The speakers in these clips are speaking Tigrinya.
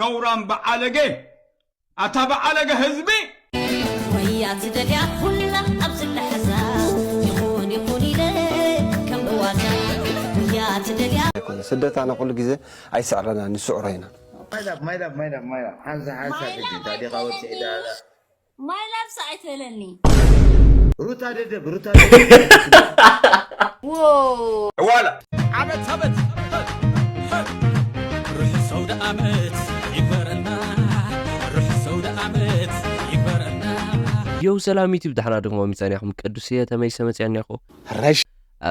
ነውራም በዓለገ፣ ኣታ በዓለገ ህዝቢ። ወያ ትደልያ ኩላ ኣብዚ ለሐዛ ይኹን ይኹን ኢለ ከም ብዋዛ ወያ ትደልያ ኣይኮነ ስደት ኣነ ኩሉ ግዜ ኣይስዕረና ንስዕሮ ኢና። My love, my love, my love, my love. ሓንሳ ሓንሳ ግዲ ታዲኻ ወፂ ዳላ። My love ሰ ኣይትበለኒ። ሩታ ደደብ፣ ሩታ ደደብ። Wow። ዋላ ዓመት ዓመት ርሑስ ኣውደ ዓመት ይግበረና፣ ርሑስ ኣውደ ዓመት ይግበረና። ዮው ሰላም ዩቲብ ዳሕና ደግሞ ሚዛን ያኹም ቅዱስ እየ ተመይሰ መፅያ እኒኹ። ረሽ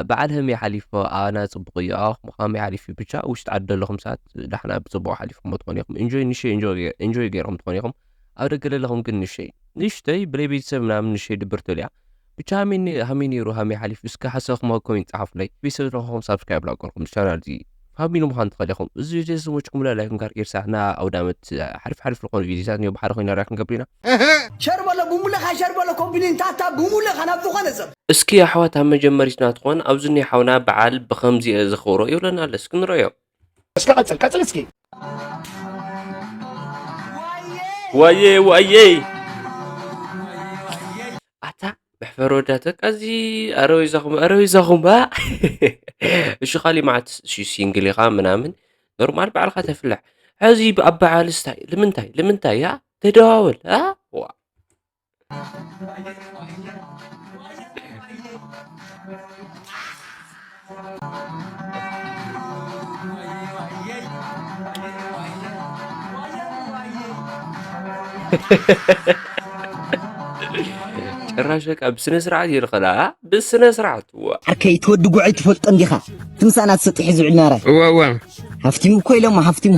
በዓል ህም ይሓሊፎ ኣና ፅቡቅ እዩ። ኣኹም ኻም ይሓሊፍ እዩ። ብቻ ውሽጢ ዓዲ ዘለኹም ሰዓት ዳሕና ብፅቡቅ ሓሊፍኩም ትኾኑ ኢኹም። ኢንጆይ ንሸይ ኢንጆይ ገይርኩም ትኾኑ ኢኹም። ኣብ ደገ ዘለኹም ግን ንሸይ ንሽተይ ብለይ ቤተሰብ ምናምን ንሸይ ድብር ትብል እያ። ብቻ ሃሜን ሃሜን ነይሩ ሃሜ ሓሊፍ እስከ ሓሳብኩም ኣብ ኮሜንት ጸሓፉለይ። ቤተሰብ ዝኾንኩም ሳብስክራይብ ላገርኩም ቻናል እዚ ፋሚሊ ምዃን ትኽእል ኢኹም። እዚ ቪድዮ ዝመችኩም ላይክ ጋር ጌርሳ ና ኣውዳመት ሓሪፍ ሓሪፍ ዝኾኑ ቪድዮታት ንዮ ብሓደ ኮይና ሪያክት ክንገብር ኢና። ሸር በሎ ብሙለኻ ሸር በሎ ኮምፕሊን ታታ ብሙለኻ ናብ ዝኾነ ሰብ እስኪ ኣሕዋት ኣብ መጀመሪትና ትኾን ኣብዚ ናይ ሓውና በዓል ብኸምዚ እየ ዘኽብሮ ይብለና ኣሎ እስኪ ንረዮ። እስኪ ቀጽል ቀጽል እስኪ። ዋየ ዋየ ኣታ መሕፈር ወዳተ ቀዚ ኣረዊዛኹም ኣረዊዛኹም ባ እሺ ካሊ ማዓት እሺ ሲንግል ኢኻ ምናምን ኖርማል ባዕልኻ ተፍልሕ ሕዚ ኣብ በዓል ስታይ ልምንታይ ልምንታይ ያ ተደዋወል ዋ ጭራሽ በቃ ብስነ ስርዓት ይልኸላ ብስነ ስርዓት ዋ ዓርከይ እቲ ወዲ ጉዐይ ትፈልጦ እንዲኻ እቲ ምሳና ተሰጢሑ ዝውዕል ናራይ እወ እወ ሃፍቲሙ እኮ ኢሎሞ ሃፍቲሙ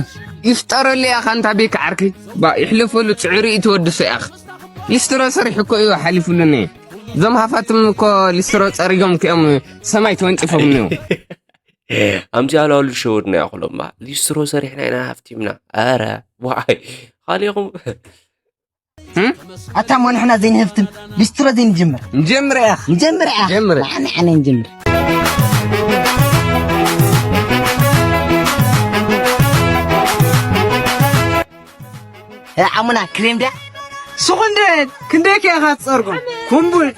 ይፍጠረሉ እያ ኻንታ ቤክ ዓርከይ ባ ይሕለፈሉ ፅዕሪ እዩ ትወድሶ ያኽ ሊስትሮ ሰሪሑ እኮ እዩ ሓሊፉሉኒ እዞም ሃፋትም እኮ ሊስትሮ ፀሪጎም ክኦም ሰማይ ተወንጭፎም ነው ኣምዚ ኣላሉ ሸወድና ያኹሎም ሊስትሮ ሰሪሕና ኢና ሃፍቲምና ኣረ ዋይ ካሊኹም ኣታ እሞ ንሕና ዘይንህፍትም ሊስትሮ ዘይንጅምር ንጀምር እያ ንጀምር እያ ጀምር። ንዓና ንዓና ንጀምር ዓሙና ክሬም ድያ ስኹንደ ክንደይ ከ ኢኻ ትፀርጎ ኩምቡል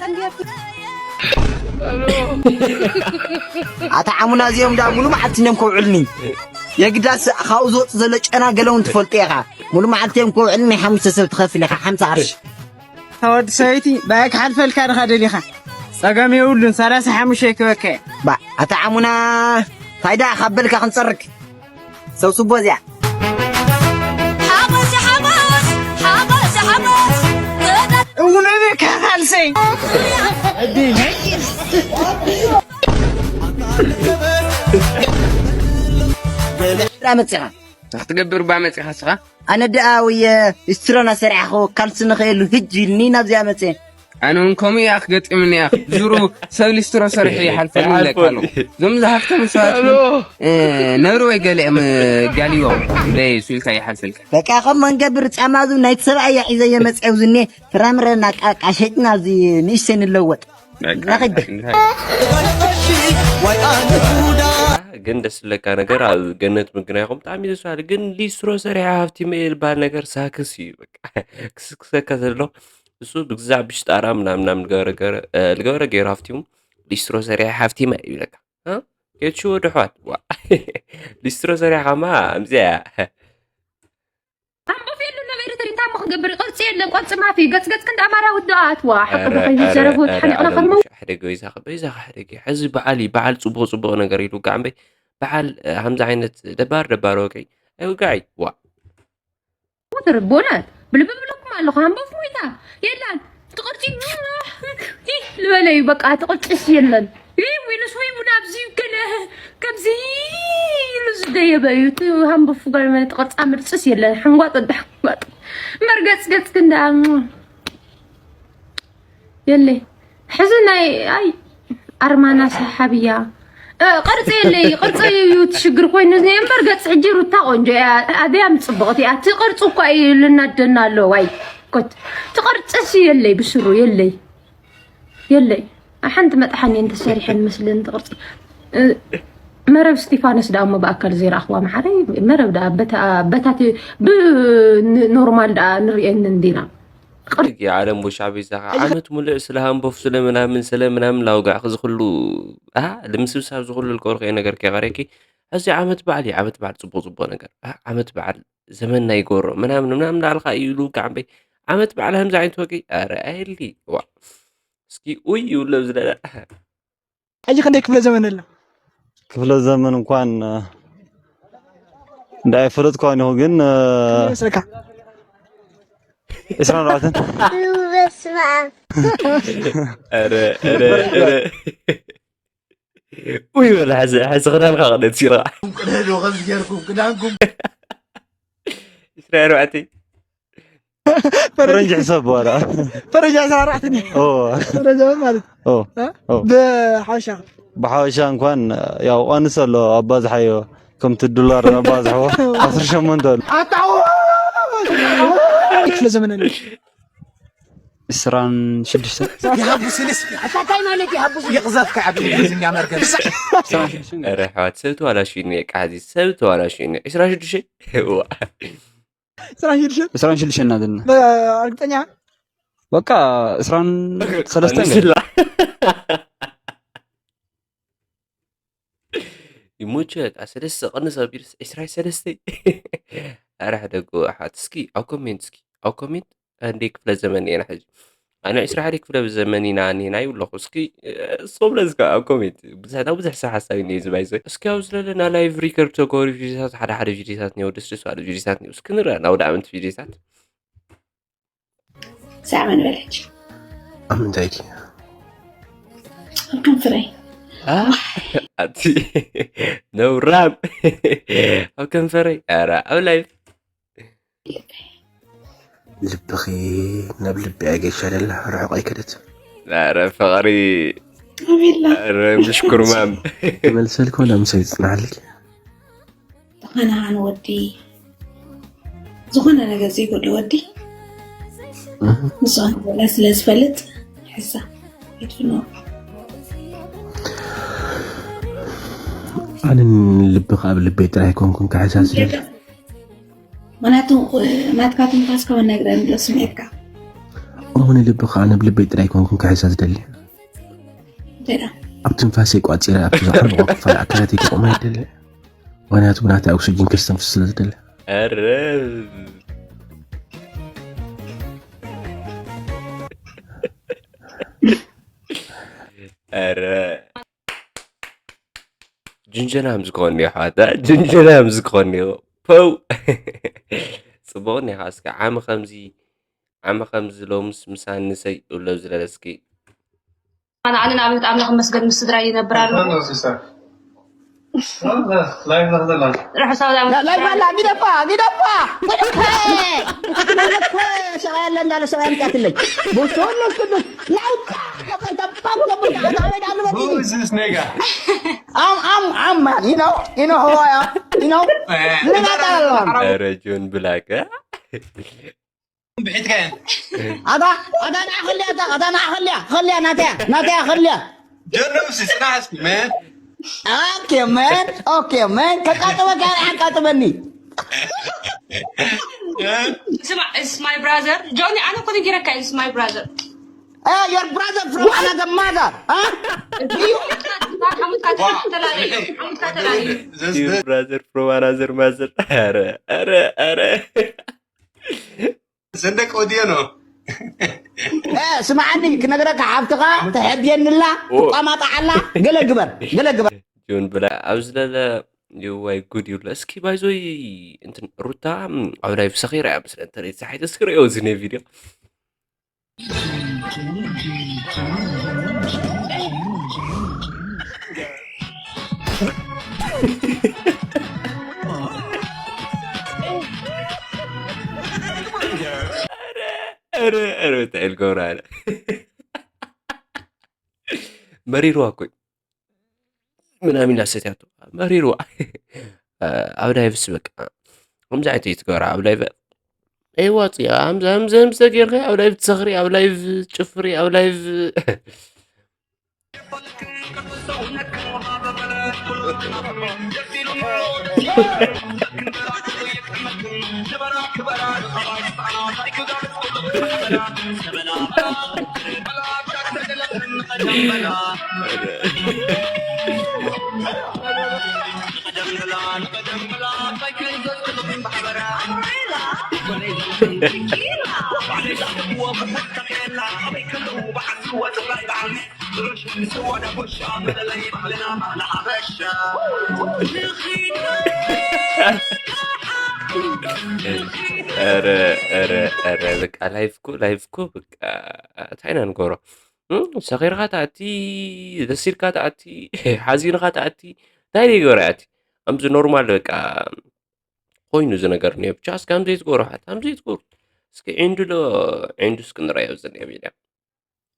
ኣታ ዓሙና እዚኦም ዳ ሙሉ መዓልቲ እዮም ከውዕልኒ የግዳስ ካብኡ ዝወፅ ዘሎ ጨና ገለውን ትፈልጡ ኢኻ ሙሉ መዓልቲ እዮም ከውዕልኒ ናይ ሓሙሽተ ሰብ ትኸፍል ኢኻ ሓምሳ ቅርሺ ተወዲ ሰበይቲ ባይ ክሓልፈልካ ድኻ ደሊኻ ጸገም የብሉን ሰላሳ ሓሙሽተ ክበከ ባ ኣታ ዓሙና ፋይዳ ካብ በልካ ክንጸርክ ሰብስቦ እዚኣ ሓጎስ ሓጎስ ሓጎስ ሓጎስ እውነ ካልሰይ መፅኻ ክትገብር ባ መፅኻ ስኻ ኣነ ደኣ ወየ ስትሮና ሰሪሓ ኸ ካልሲ ንኸየሉ ህጅ ኢልኒ ናብዚኣ መፀ ኣነ እውን ከምኡ እያ ክገጥምኒ እያ ዙሩ ሰብ ሊስትሮ ሰሪሑ ይሓልፈሉ ይሓልፈሉ። ይለካሉ እዞም ዝሃፍቶም ሰባት ግን፣ እ፣ ነብሪ ወይ ገለ እዮም ጋልዮም ደይ ሱልካ ይሓልፈልካ በቃ ከም መንገብር ጫማዙ ናይቲ ሰብኣያ ሒዘ የመፀ ውዝኔ ፍራምረ ናቃቃ ሸጥና እዚ ንእሽተይ ንለወጥ ግን ደስ ዝለካ ነገር ኣብ ገነት ምግናይኹም ብጣዕሚ ደስ በሃሊ ግን ሊስትሮ ሰሪሐ ሃፍቲመ እየ ዝበሃል ነገር ሳክስ እዩ በቃ ክስክሰካ ዘሎ እሱ ብግዛዕ ብሽጣራ ምናምናም ልገበረ ገይሩ ሃፍቲሙ ሊስትሮ ሰሪሐ ሃፍቲመ ይብለካ ጌትሽዎ ድሕዋት ሊስትሮ ሰሪሐ ካማ ኣምዚያ እያ ኣንቦፍ የለን ኣብ ኤሪትሪ እንታይ እሞ ክንገብር እዩ ቅርፂ የለን ቆርፂ ማፊ ገፅገፅ ክንዲ ኣማራዊት ዶ ኣትዋ ሓቂ ኧረ፣ ብኸይኑ ኧረ፣ ዘረቦት ኧረ፣ ሓኒቕና ዓለም ከርሞ ብሻ ሕደገ ወይዛ ኸ-፣ በይዛ ኸ ሕደገ። ሕዚ በዓል እዩ፣ በዓል ፅቡቕ ፅቡቕ ነገር ኢሉ እካ እምበይ፣ በዓል፣ እ፣ ሃምዚ ዓይነት ደባር ደባር ወገይ ኣይውጋዕ እዩ። ዋእ። ሞተር ቦናት ብልቢ ብለኩም ኣለኹ፣ ኣንቦፍ ሞይታ የላን። ትቕርፂ ዝበለ እዩ በቃ፣ ትቕርፅስ የለን። ይህ ዊንስ ወይ ቡን ኣብዚ ገለ ከምዚ ኢሉ ዝደየበ እዩ። እቲ ሃምቦ ፍጋር መለ ተቐርጻ ምርጽስ የለን። ሓንጓጥ ወዲ ሓንጓጥ። መርገጽ ገጽ ክንዳ የለ። ሕዚ ናይ ኣይ ኣርማና ሰሓብያ እ፣ ቅርጺ የለይ። ቅርጺ እዩ እቲ ሽግር ኮይኑ እምበር ገጽ ሕጂ ሩታ ቆንጆ እያ። ኣድያም ጽብቕቲ እያ። እቲ ቅርጺ እኳ እዩ ልናደና ኣሎ። ዋይ ኮት። እቲ ቅርጺስ የለይ ብስሩ የለይ። የለይ። ሓንቲ መጥሓን እየን ተሰሪሐን መስለን እቲ ቅርፂ። እ፣ መረብ እስቲፋኖስ ደኣ እሞ ብኣካል ዘይረኣኽዋ መሓረይ፣ መረብ ደኣ በታ፣ በታ ቲ-፣ ብ-፣ ን-፣ ኖርማል ደኣ ንርእየን እንዲና። ቅር- ሕጂ ዓለም ወሻዕ ቤዛ ኸዓ ዓመት ሙሉእ ስለ ሃምቦፍ ስለ ምናምን ስለ ምናምን ላውጋዕኺ ዝኽሉ፣ ኣሃ፣ ልምስብሳብ ዝኽሉ ልቆርኸ ነገር ከይቐረኪ። ሕዚ ዓመት በዓል እዩ፣ ዓመት በዓል ጽቡቕ ጽቡቕ ነገር። ኣሃ፣ ዓመት በዓል ዘመንና ይገብሮ ምናምን ምናምን እንዳልካ እዩ ኢሉ ከዓምበይ። ዓመት በዓል ከምዚ ዓይነት ወቂ፣ ኣረ ኣየሊ። ዋ። እስኪ ኡይ ይብሎ ዝለለ። ሕጂ ክንደይ ክፍለ ዘመን ኣሎ? ክፍለ ዘመን እንኳን፣ እ፣ እንዳይፈለጥኳን ይኹ ግን፣ እ፣ ይመስለካ? ዕስራን ኣርባዕተን። በስመ ኣብ። ኧረ፣ ኧረ፣ ኧረ። ኡይ በል፣ ሕዚ፣ ሕዚ ክዳንካ ክደት ሲልካ። ቅደዱ፣ ከምዚ ጌርኩም ክዳንኩም። ዕስራን ኣርባዕተን። ፈረንጂ ሕሰብ በኋላ። ፈረንጂ ዕስራን ኣርባዕተን። ኦ። ፈረንጂ ማለት። ኦ። እ? ኦ። ብሓበሻ። ብሓበሻ እንኳን ያው ቀንስ ኣሎ ኣባዝሓዮ። ከምቲ ዶላር ኣባዝሕዎ ዓሰርተ ሸሞንተ ኣሎ። ኣታው! ክፍለ ዘመን ኣሎ። ዕስራን ሽዱሽተ። ይሃቡ ስልስ። ኣታ እንታይ ማለት ይሃቡ ስልስ? ይቕዘፍካ ዓቢ እንግሊዝኛ መርገም። ዕስራን ሽዱሽተ። ኧረ ኣሕዋት ሰብ ተዋላሽዩኒ፣ ቃዚ ሰብ ተዋላሽዩኒ። ዕስራን ሽዱሽተ። ዋ። ዕስራን ሽዱሽተ? ዕስራን ሽዱሽተ እናበልና። በ-፣ እርግጠኛ? በቃ ዕስራን ሰለስተን። ቀንስላ። ይሞቸ፣ በቃ ሰለስተ ቀንስ ኣቢሉስ ዕስራን ሰለስተን። ኧረ ሕደጉ ኣሕዋት፣ እስኪ ኣብ ኮሜንት፣ እስኪ ኣብ ኮሜንት፣ እንዴ ክፍለ ዘመን እየና ሕጂ? ኣነ ዕስራን ሓደ ክፍለ ዘመን ኢና እኒና ይብለኹ። እስኪ፣ እ፣ ሶብለ እስከ ኣብ ኮሜንት፣ ብዙሕ፣ ናብ ብዙሕ ሰብ ሓሳብ እኒአ ዝባይ ዘ-፣ እስኪ ኣብ ዝለለ ና ላይቭ ሪከርድ ተገብሩ ቪዲዮታት፣ ሓደ ሓደ ቪዲዮታት እኒአው፣ ደስ ደስ በሃሊ ቪዲዮታት እኒአው። እስኪ ንርኣ፣ ናብ ወደ ኣመት ቪዲዮታት። ሳዕ መን በለች? ኣብ ምንታይ ድዩ? ኣብ ከንፈረይ። ኣ፣ ኣቲ ነውራም። ኣብ ከንፈረይ። ኧረ፣ ኣብ ላይፍ። ልብኺ ናብ ልቢ ኣይገሻ ደላ፣ ርሑቕ ኣይከደት። ኧረ፣ ፍቕሪ። ኣቤላ። ኧረ፣ ምሽኩርማም። መልሰልኮ ላምሰይ ጽናሕልኪ። ተኸናኻኒ ወዲ፣ ዝኾነ ነገር ዘይጎድሎ ወዲ፣ እህ። ምስኡ ከምዘላ ስለ ዝፈልጥ፣ ሕሳ ይትፍኖ። ኣነ ልብኻ ኣብ ልበይ ጥራይ ኮንኩን ክሕሳስ ይብል። ምኽንያቱ፣ ናትካ ትንፋስ ከመ ነግረኒ ዶ ስምዒትካ? ኣሁን ልብኻ ኣነ ኣብ ልበይ ጥራይ ኮንኩን ክሕሳስ ደሊ። እንታይ ደኣ? ኣብ ትንፋሰይ ቋጺረ ኣብቲ ዝዓርቦ ክፋል ኣካላተይ ክቆማ ይደሊ። ምኽንያቱ ብናተይ ኦክስጅን ከስተንፍስ ስለ ዝደሊ። ኧረ። ኧረ። ጅንጀና ምዝኮኒ ኣሕዋት፣ እ? ጅንጀና ምዝኮኒ። ፖው። ጽቡቕ እኒኻ። እስከ ዓሚ ከምዚ፣ ዓሚ ከምዚ ሎምስ ምሳኒ ሰይ እብሎ ዝለለ እስኪ። ኣነ፣ ኣነ ንኣብነት ኣምላኽ ይመስገን ምስ ስድራይ ይነብር ኣለኹ። ኖ፣ ኖ፣ ሲስተር። ኖ፣ ኖ፣ ላይቭ ንኽዘላ። ርሑስ ኣውደ ዓመት። ላ-፣ ላይቭ ኣላ፣ ሚደፋ፣ ሚደፋ! ሚደፋ! ሚደፋ! ሰብኣይ ኣለ እንዳለ ሰብኣይ ኣምጣትለይ። በስመ መንፈስ ቅዱስ። ናውጣ! ተባክ፣ ተባክ፣ ተባክ፣ ተባክ፣ ተባክ፣ Who is this nigga? I'm, I'm, I'm, man, you know, you know who I am, you know? Eh, Look at that one. ኧረ ጆን ብላክ፣ እ? ብሒትካየን። ኣታ፣ ኣታ ንዓ ኸልያ፣ ኣታ፣ ኣታ ንዓ ኸልያ፣ ኸልያ ናተያ፣ ናተያ ኸልያ። ጆን ነብሲ ጽናሕ እስኪ፣ man. Okay, man. Okay, man. ከቃጥበካ ኣቃጥበኒ። ስማ፣ it's my brother. ጆኒ፣ ኣነ እኮ ነጊረካ፣ it's my brother. Eh, your brother from another mother, huh? ሓሙትካ ተላለዩ፣ ሓሙትካ ተላለዩ። Your brother from another mother. ኧረ፣ ኧረ፣ ኧረ። ሰንደቅ ወዲዮ ነው። እ፣ ስምዓኒ፣ ክነግረካ፣ ሓፍትኻ ተሐድየንላ፣ ኦ። ትቋማጣዓላ፣ ገለ ግበር፣ ገለ ግበር። ጆን ብላ፣ ኣብ ዝለለ፣ ይዋይ ጉድ ይብሎ። እስኪ ባይዞይ፣ እንትን፣ ሩታ፣ ኣብ ላይፍ ሰኺራ እያ መስለን፣ ተለይ፣ ሳሒት፣ እስኪ ርእዮ፣ እዚ ናይ ቪድዮ። ኧረ፣ ኧረ፣ እንታይ ኢል ገብረ ኣለ? መሪርዋ እኮ እዩ። ምናምን ኢላ ሰትያቶ። መሪርዋ። ኣብ ላይቭስ በቃ። ከምዚ ዓይነት እዩ ትገብራ ኣብ ላይቭ። ኣይዋጽ እያ። ከምዚ፣ ከምዚ፣ ከምዚ ተጌርካ ኣብ ላይቭ ትሰኽሪ፣ ኣብ ላይቭ ትጭፍሪ፣ ኣብ ላይቭ ኧረ ኧረ ኧረ በቃ ላይፍ እኮ ላይፍ እኮ በቃ እንታይ ኢና ንገብሮ? እም፣ ሰኺርካ ትኣቲ፣ ደስ ኢልካ ትኣቲ፣ ሓዚንካ ትኣቲ፣ እንታይ ደይ ገበረ ኣቲ? ከምዚ ኖርማል በቃ ኮይኑ እዚ ነገር እኒኦ። ብቻ እስከ ከምዚ ኣይትገብሩ ኣሕዋት፣ ከምዚ ኣይትገብሩ። እስኪ ዒንዱ ዶ ዒንዱ እስኪ ንረኣዮ ኣብዚ እኒኦ ሚድያ።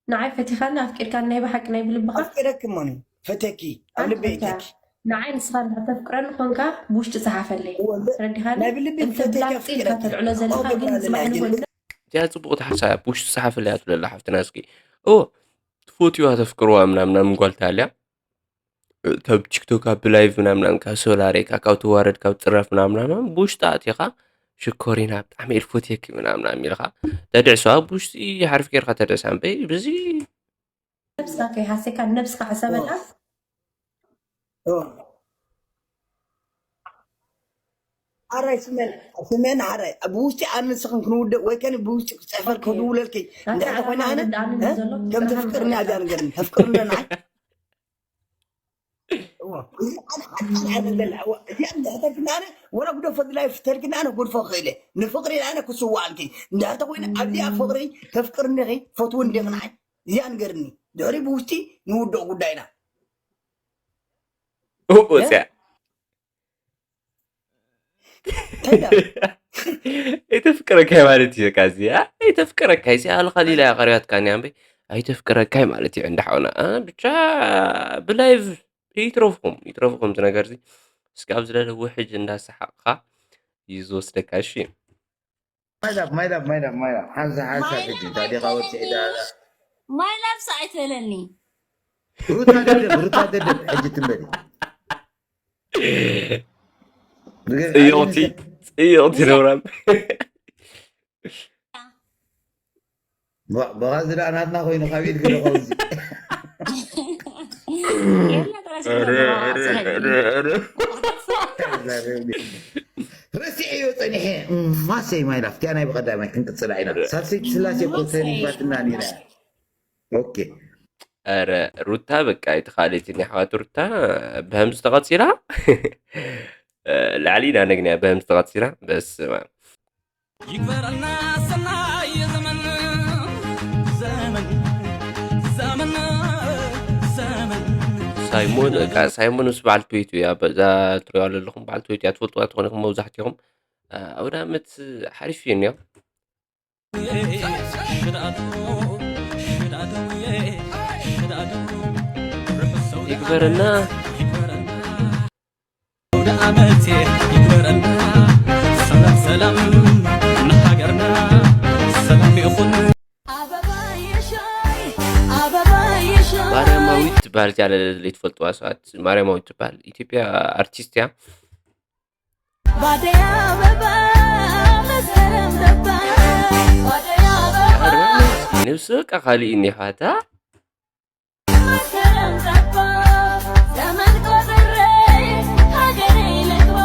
ንዓይ ፈቲኻኒ ኣፍቂርካኒ ናይ ብሓቂ ናይ ብልብኻ ኣፍቂረኪ እሞ እኔ ፈትየኪ ኣብ ልበይ ኣትፈትያ። እትኪ ንዓይ ንስኻ እንድሕር ተፍቅረኒ ኮንካ ብውሽጢ ጸሓፈለይ። እወ፣ እንደ-፣ ረዲኻኒ? ናይ ብልቢ እንተ ፈትየኪ ብላፍጢ ኢልካ ኣፍቂረኪ። ተልዕሎ ዘለኻ ኣውደ ግን ብላለ ዝማዕን ናይገ-፣ ጎና እዚኣ ጽቡቕቲ ሓሳብ እያ። ብውሽጢ ጸሓፈለይ እያ ትብለላ ሓፍትና እስኪ። እወ፣ ትፈትዋ ተፍቅርዋ ምናምን ምናምን ጓል ተሃልያ። ካብ ቲክቶክ፣ ካብ ላይቭ ምናምን ካብ ሶላሬካ፣ ካብ ትዋረድ፣ ካብ ትጽረፍ ምናምን ምናምን ብውሽጢ ኣእቲኻ ሽኮሪና ብጣዕሚ እየ ዝፈትየኪ ምናምን ምናምን ኢልካ ተድዕሶ። ኣብ ውሽጢ ሓሪፍ ጌርካ ተድዕሳ እምበይ ብዚ ነብስኻ ከይሃሰካ ነብስኻ ሕሰበላ። ኦ። ኦ። ኣራይ ስመን፣ ስመን ኣራይ። ብውሽጢ ኣነ ንስኽን ክንውደእ ወይ ከነ ብውሽጢ ክጽሕፈል ኦኬ። ክድውለልኪ። ኣታ እንድሕር ኣታ ኮይና ኣነ፣ ማለት ኣነ እ? ዘሎ ከም ብርሃን ትፍቅርኒ ማለት ኣብዛ ኣታ። ነገር ተፍቅርኒ ንዓይ? እዋ። እዚ ኣነ ሓቃን ኣይደለ። እዋ። እዚኣ እንድሕር ተልክና ኣነ፣ ወላ ጉደፎ ዝላይ ፍተልክና ኣነ፣ ጉድፎ ክእለ። ንፍቅሪ ኣነ ክስዋእልኪ። እንድሕር ተኮይነ ኣብዚኣ ፍቅሪ ተፍቅርኒ ዲኺ፣ ፈትውኒ ዲኺ ንዓይ? እዚኣ ንገርኒ። ድሕሪ ብውሽጢ ንውድኦ ጉዳይና። እ? ወፅያ። እንታይ ኢላ? ኣይተፍቅረካይ ማለት እዩ፣ በቃ፣ እዚኣ ኣይተፍቅረካይ፣ እዚኣ ኣልኻሊላ እያ ቀሪባትካ፣ እኒኣ እምበይ፣ ኣይተፍቅረካይ ማለት እዩ፣ እንዳ ሓውና። እ፣ ብቻ ብላይቭ ይትረፍኩም፣ ይትረፍኩም እቲ ነገር እዚ። እስኪ ኣብ ዝለለ ውሕጅ እንዳሰሓቕካ እዩ ዝወስደካ፣ እሺ? ማይ ላቭ፣ ማይ ላቭ፣ ማይ ላቭ፣ ማይ ላቭ። ሓንሳ፣ ሓንሳ ማይ ላቭ ሕጂ፣ እንታይ ዲኻ ወፂዒ ኣይትበለኒ። ዳላ? ማይ ላቭ ሰ ኣይትበለኒ። ሩታ ደደብ፣ ሩታ ደደብ፣ ሕጂ ትንበሪ። ብገ-፣ ጽዮቲ፣ ጽዮቲ እዛ ነውራም። ባ-፣ ብኸዚ ደኣ ናትና ኮይኑ ካብ ኢድ ገለ ከውዚ። የለ፣ ጥራይ ኧረ፣ ስለዘለዋ ኧረ፣ ጽሕፍ። ኧረ፣ ኧረ። ርሲዐዮ ጸኒሐ። ማሰይ ማይ ላፍቲያ ናይ ብቐዳማይ ክንቅጽላ ኢና። ሳልሰይቲ ስላሴ እኮ ማሰይ። ተሪፋትና ነይራ። ኦኬ። ኧረ ሩታ በቃ ኣይተኻእለትን እያ ኣሕዋት ሩታ ብሀምዚ ተቐጺላ ላዕሊ ኢና ነግንያ ብሀምዚ ተቐጺላ በስመ ኣብ። ይግበረልና ሰናይ ዘመን፣ ዘመን፣ ዘመን፣ ዘመን። ሳይሞን፣ በቃ ሳይሞን ምስ በዓልቲ ቤቱ እያ፣ በዛ ትሪዋ ዘለኹም በዓልቲ ቤቱ እያ፣ ትፈልጥዋ ትኾነ ኢኹም መብዛሕትኹም። ኣውደ ዓመት ሓሪፍ እዩ እኒኦ። ሽዳዶ፣ ሽዳዶ፣ ሽዳዶ፣ ርሑስ ኣውደ ይግበረና። ዓመት ይግበረና። ኣውደ ዓመት ይግበረና። ሰላም ሰላም ንሃገርና። ሰላም ይኹን። ኣበባ የሻይ፣ ኣበባ የሻይ። ማርያማዊት ትበሃል እዚኣ ለለለይ ትፈልጥዋ ሰባት። ማርያማዊት ትበሃል። ኢትዮጵያ ኣርቲስት እያ። ባደይ ኣበባ መስከረም ረባ። ባደይ ኣበባ። ነብሲ በቃ ካሊእ እኒሓታ። መስከረም ረባ። ዘመን ቆጽሬ ሃገረይ ልግባ።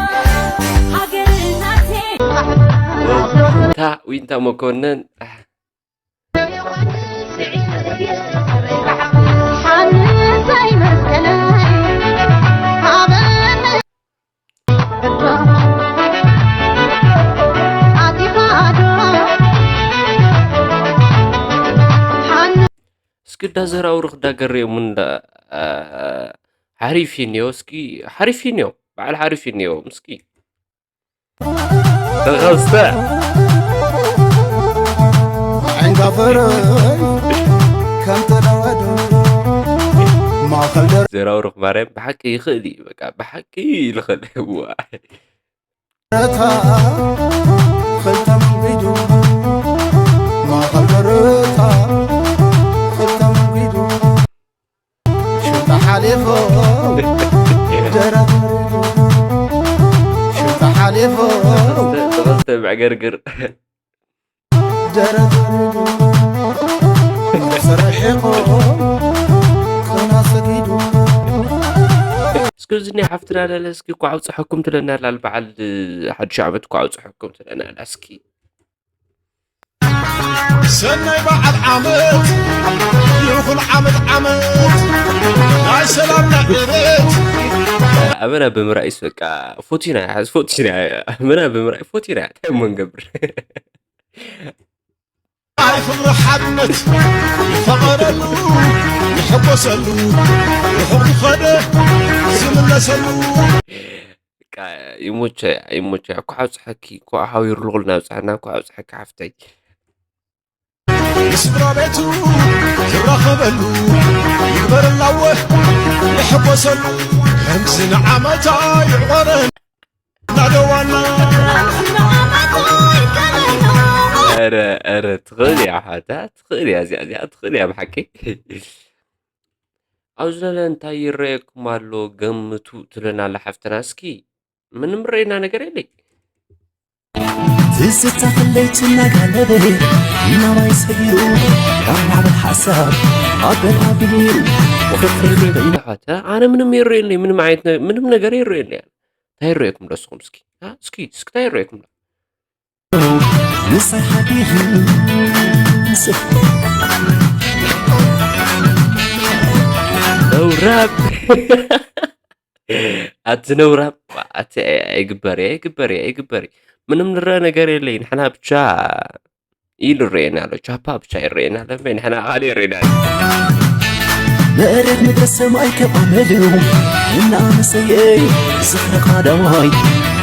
ሃገር እናቴ። ታ ዊንታ መኮንን። እስኪ እዳ ዘራውሩ ክዳ ገሬ ሙን እዳ፣ አ፣ ሓሪፍ ይንዮ፣ እስኪ ሓሪፍ ይንዮ፣ በዓል ሓሪፍ ይንዮ፣ ምስኪ። ተኸስተ። ዓይንካ ፈረይ ከም ተለወደ ማእኸል ደረ ዘራውሩኽ ማርያም ብሓቂ ይኽእል እዩ፣ በቃ ብሓቂ ይኽእል። እዋ። ደረታ ክልተ መንጉዱ ማእኸል ደረታ ክልተ መንጉዱ ሓሊፉ ደረቱ ሽንጣ ሓሊፉ ተኸስተ መዕገርግር ደረቱ ስርሒቑ ክና ሰጊዱ እስኪ እዚ ናይ ሓፍትና ደለ እስኪ ኳዕ ኣውፅሐኩም ትለና ኣላ በዓል ሓድሽ ዓመት ኳዕ ኣውፅሐኩም ትለና ኣላ እስኪ ሰናይ በዓል ዓመት ይኹን ዓመት ዓመት ናይ ሰላም ናይ ዕቤት ኣበና ብምርኣይስ በቃ ፎቲና ፎቲና ኣበና ብምርኣይ ፎቲና እንታይ እሞ ንገብር ናይ ፍቕሪ ሓድነት ይፈቐረሉ ይሕጎሰሉ ርሑቕ ዝኸደ ዝምለሰሉ በቃ ይሞቸ ይሞቸ ኳዕ ኣውፅሐኪ ኳዕ ሓዊሩ ልቑል ናብፅሐና ኳዕ ኣውፅሐኪ ሓፍተይ ንስድራ ቤቱ ዝራኸበሉ ይግበረላወ ይሕጎሰሉ ከምዚ ንዓመታ ይዕቆረን እናደዋና ኧረ ኧረ ትኽእል እያ ሓታ ትኽእል እያ እዚኣ እዚኣ ትኽእል እያ ብሓቂ ኣብዚ ለለ እንታይ ይረየኩም ኣሎ ገምቱ ትለና ኣላ ሓፍትና እስኪ ምንም ረእና ነገር የለይ ትዝታ ክለይ ትናጋለበ ናባይ ሰጊሩ ካብ ማዕበል ሓሳብ ኣገር ኣቢሉ ወፍሪ ሓተ ኣነ ምንም ይረየለይ ምንም ዓይነት ነ- ምንም ነገር ይረየለይ እንታይ ይረየኩም ደስኹም እስኪ አ? እስኪ እስኪ እንታይ ይረየኩም ምሳይ ሓዲሩ ነውራብ ኣቲ ነውራብ ኣቲ ኣይግበር እየ ኣይግበር እየ ኣይግበር እየ ምንም ንረአ ነገር የለይ ንሕና ብቻ ኢሉ ይረአየና ኣሎ ቻፓ ብቻ ይረአየና ኣሎ እምበይ ንሕና ካልእ ይረአየና ኣሎ መሬት ምድሪ ሰማይ ከማመልው እናመሰየ ዝኽሪ ቃዳዋይ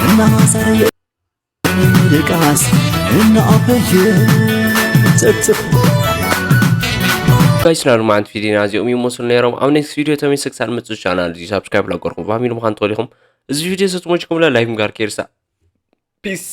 እናዘረየ ድቃስ እናኣበየ ጸብጽብ ጋይስ ና ልማዓንቲ ቪዲዮና እዚኦም ይመስሉ ነይሮም ኣብ ኔክስት ቪዲዮ ተመልሰ ክሳብ ንመፅእ ቻናል እዚ ሳብስክራይብ ላገርኩም ፋሚሊ ምዃን ትኽእሉ ኢኹም እዚ ቪዲዮ ሰትሞችኩም ላ ላይክ ምግባር ከይርሳዕ ፒስ